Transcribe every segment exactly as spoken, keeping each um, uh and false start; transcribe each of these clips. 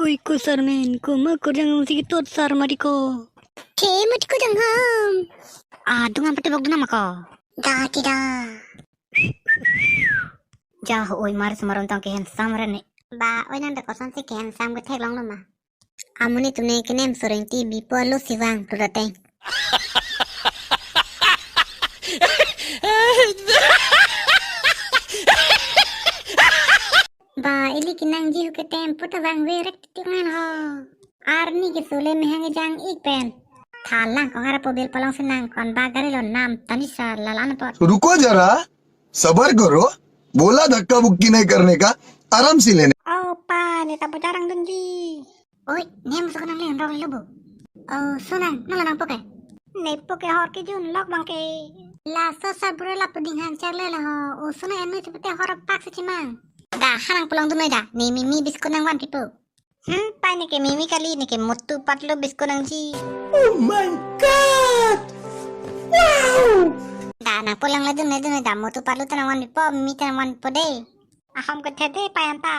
Oi ko sir men, komat korjang si ketot sir mati ko. Che mati ko jang ham. Adung am pati bok dunam ko. Da ti da. Ja ho oi mar sumar untang ke handsome rene. Ba oi nang da koson si ke handsome ke theklong lo ma. Amonit atum ne kenem soreng ti bipo lo sivang tu dateng. Ba ili kenangji hu ke tempo ta vangve rek titik ngan ho. Arni ke sule mehang jang ik pen. Thalang kong ara pobil palong senang kon ba gari lo nam tani sa lalan apot. रुको जरा, सबर करो, बोला धक्का बुक्की नहीं करने का, आराम से लेने. Oh pa, ne ta bojarang dunji. Oi, ne musuh nang le rong lo bo. Oh, sonang, nang nang poke. Ne poke hor kejun lok bang ke. Laso sabura lapu ding han chak le la ho. Oh, sonang enu chepete hor pak si chimang. Da, hanang pulang dunoi da. Ne mimi biskut nang van pipo. Hmm, pai ne ke mimi kali, ne ke motu patlu biskut nangji. Oh my God! Wow! Da, nang pulang le dunoi dunoi da, motu patlu ta nang van pipo, mimi ta nang van pipo de. Ahom ke thede pai anta.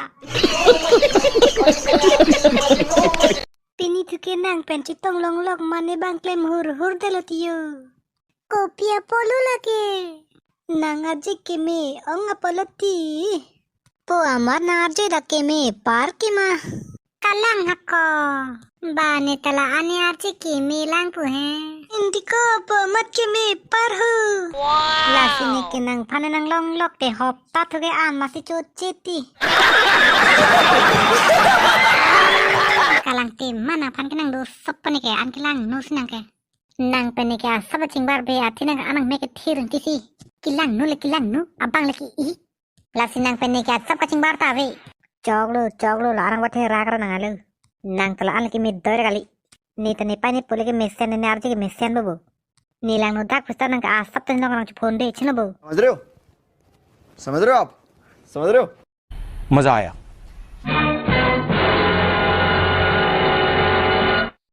Pini thu ke nang pen chetong longlok mane bang klem hur hur delo tiyo. Kopi apolo lake. Nang arje keme ong apolo ti. Po amat nang arje dak keme par kema. Kalang hako. Ba ne ta la ani arje keme lang pu he. Indiko po amat keme par hu. Lasi ne ke nangphan nang longlok te hop ta thu ke ama si chot cheti. Kalang te ma nangphan ke nang do sop ne ke an kelangno si nang ke. Nang pen ne ke asap chingbar be athi nang anang me ke thir ti si. Kelangno le kelangno abang le ke i. Lasi nang pen ne ke asap kachingbar ta ve. Choklo, choklo, la arang bathe rak ra nang alo. Nang ta la an le ke me doi ra kali. Ne ta ne pai ne pule ke mesen ne arje ke mesen bobo. Ne langno dak pista nang ke asap ta nong nang phone de chino bo. समझ रहे हो? समझ रहे हो आप? समझ रहे हो? मजा आया।